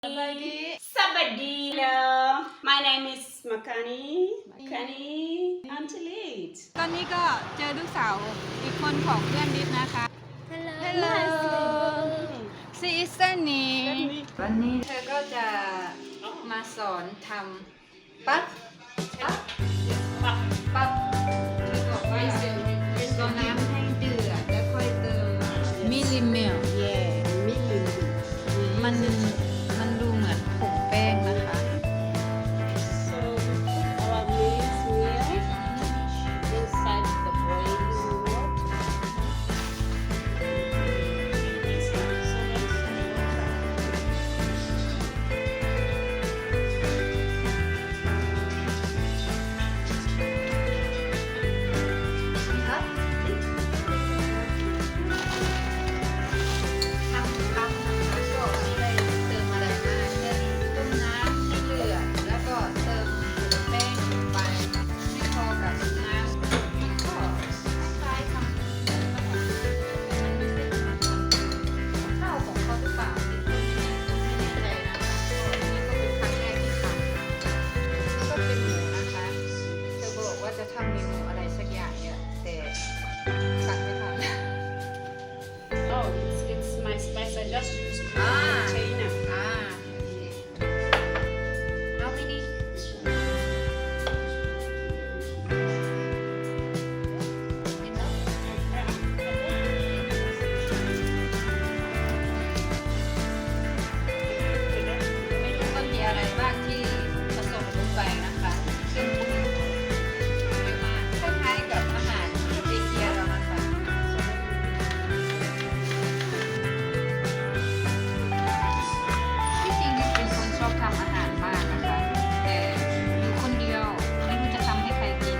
ສະບາຍດີ ສະບາຍດີ Hello, my name is Makani, Makani Antilit. ຕອນນີ້ກໍເຈີລູກສາວອີກຄົນຂອງເພື່ອນດິດນະຄະ. Hello. Hello. She is Sunny. ວັນນີ້ເທີກໍຈະມາສອນທຳ ປັບ ປັບ ປັບ ປັບ ຄືບອກວ່າ ລໍນ້ຳໃຫ້ເດືອດ ແລ້ວຄ່ອຍເຕີມມິລລິເມວ ແມ່ນ ມິລລິເມວ ມັນ ມັນດູເໝືອນຜົງແປ້ງນະຄະ. So we put our maize meal inside the boiling water. ເຂົາບອກວ່າຈະທຳເມນູອະໄລສັກຢ່າງນີ້ແຫຼະ ແຕ່ສັ່ງໄປທຳ. Oh, it's, it's my spice. I just used ອ່າ container. ອ່າ ໂອເຄ. How many? ເຫັນບໍ່? ເມນູມັນມີອະໄລບ້າງທີ່ປະສົມລົງໄປນະຄະ ເຄື່ອງປຸງເຍາະມາກ ຄ້າຍໆກັບອາຫານເອເຊຍລາວນະຄະ. ທີ່ຈິງເປັນຄົນຊອບທຳອາຫານມາກນະຄະ ແຕ່ຢູ່ຄົນດຽວ ໄມ່ຮູ້ຈະທຳໃຫ້ໃຄກິນ.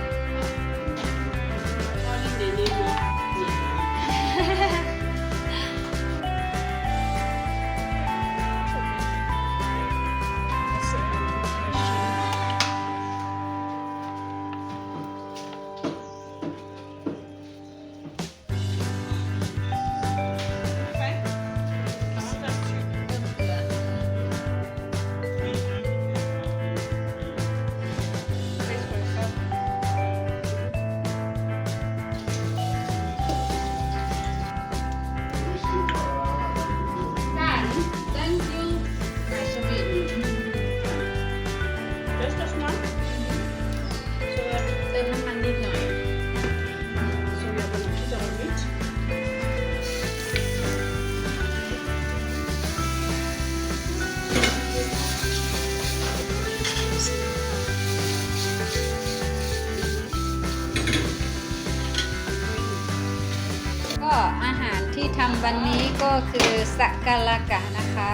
ເຕີມນ້ຳມັນນິດໜ້ອຍ. ກໍອາຫານທີ່ທຳວັນນີ້ກໍຄືສະກາລາກະນະຄະ.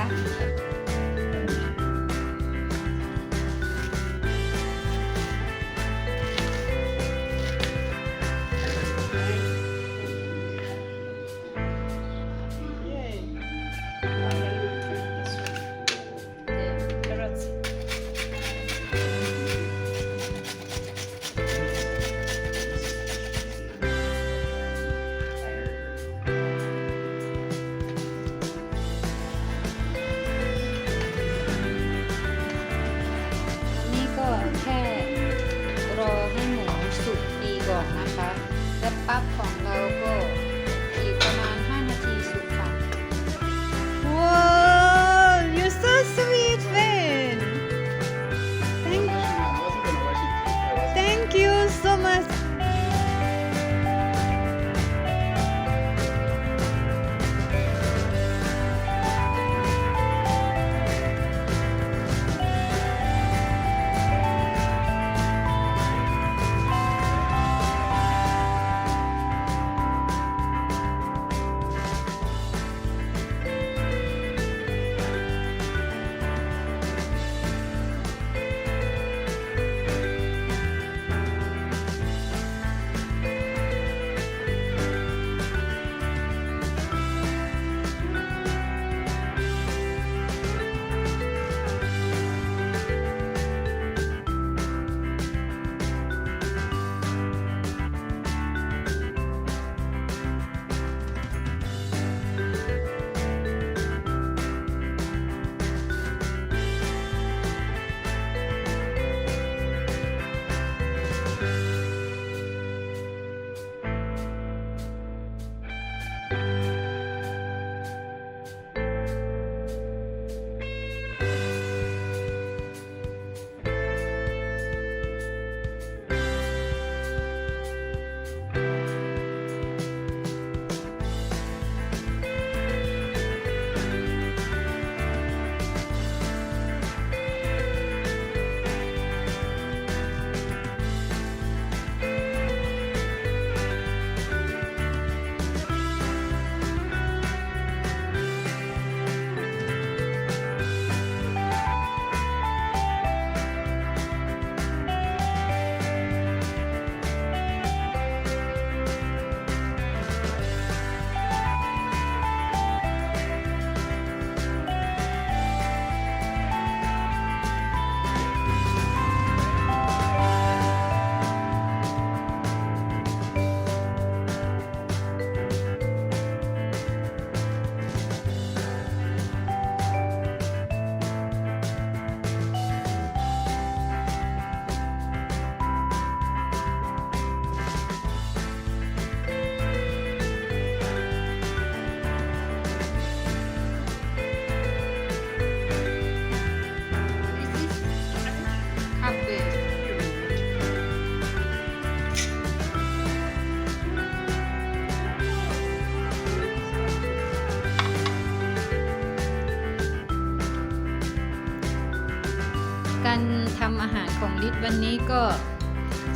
ການທຳອາຫານຂອງລິດວັນນີ້ກໍ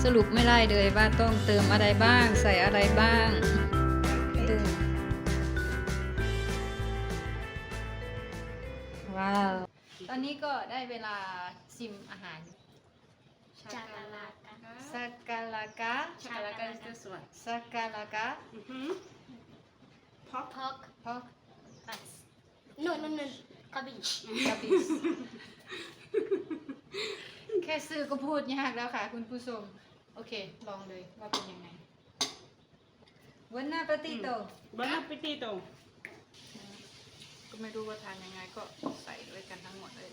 ສະຫຼຸບໄມ່ໄດ້ເລີຍວ່າຕ້ອງເຕີມອະໄລບ້າງ, ໃສ່ອະໄລບ້າງ. ວ້າວ ຕອນນີ້ກໍໄດ້ເວລາຊິມອາຫານ Chakalaka. Chakalaka. Chakalaka is this one. Chakalaka. Mm-hmm. Pork. Pork. Pork. Rice. No, no, no. Cabbage. Cabbage. ແຄ່ຊື່ກໍພູດຍາກແລ້ວຄ່ະຄຸນຜູ້ຊົມ. ໂອເຄ ລອງເລີຍວ່າເປັນຍັງໄງ. Buon appetito. Buon appetito. ກໍໄມ່ຮູ້ວ່າທານຍັງໄງ ກໍໃສ່ດ້ວຍກັນທັງໝົດເລີຍ.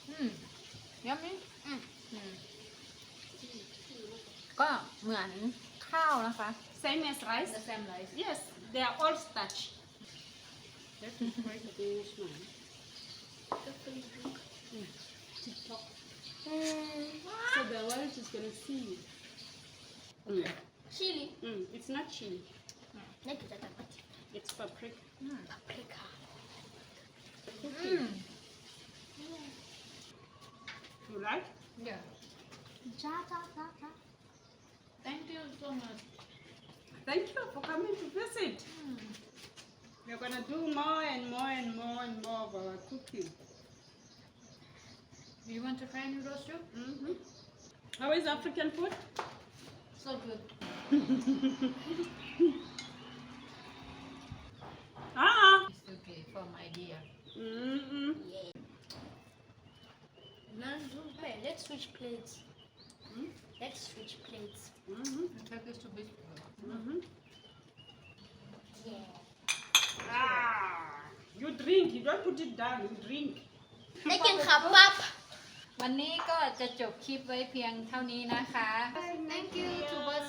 ອືມ yummy. ອືມ ອືມ ກໍເໝືອນຂ້າວນະຄະ. Same as rice? The same rice. Yes, they are all starch. Let me try to finish mine. Mm. TikTok. Mm. So the world is gonna see you. Mm. Chili. Mm, it's not chili. It's paprika. Mm. Paprika. Mm. You like? Yeah. Thank you so much. Thank you for coming to visit. Mm. We're gonna do more and more and more and more of our cooking. Do you want to try noodles too? Mm-hmm. How is African food? So good. Ah. It's okay for my dear. Mm-mm. Yeah. Let's switch plates. Hmm? Let's switch plates. Mm-hmm. The cake is too big. Mm-hmm. Yeah. Ah, you drink, you don't put it down, you drink. ໄດ້ກິນເຂົ້າປັບ. ວັນນີ້ກໍຈະຈົບຄລິບໄວ້ພຽງເທົ່ານີ້ນະຄະ. Thank you to both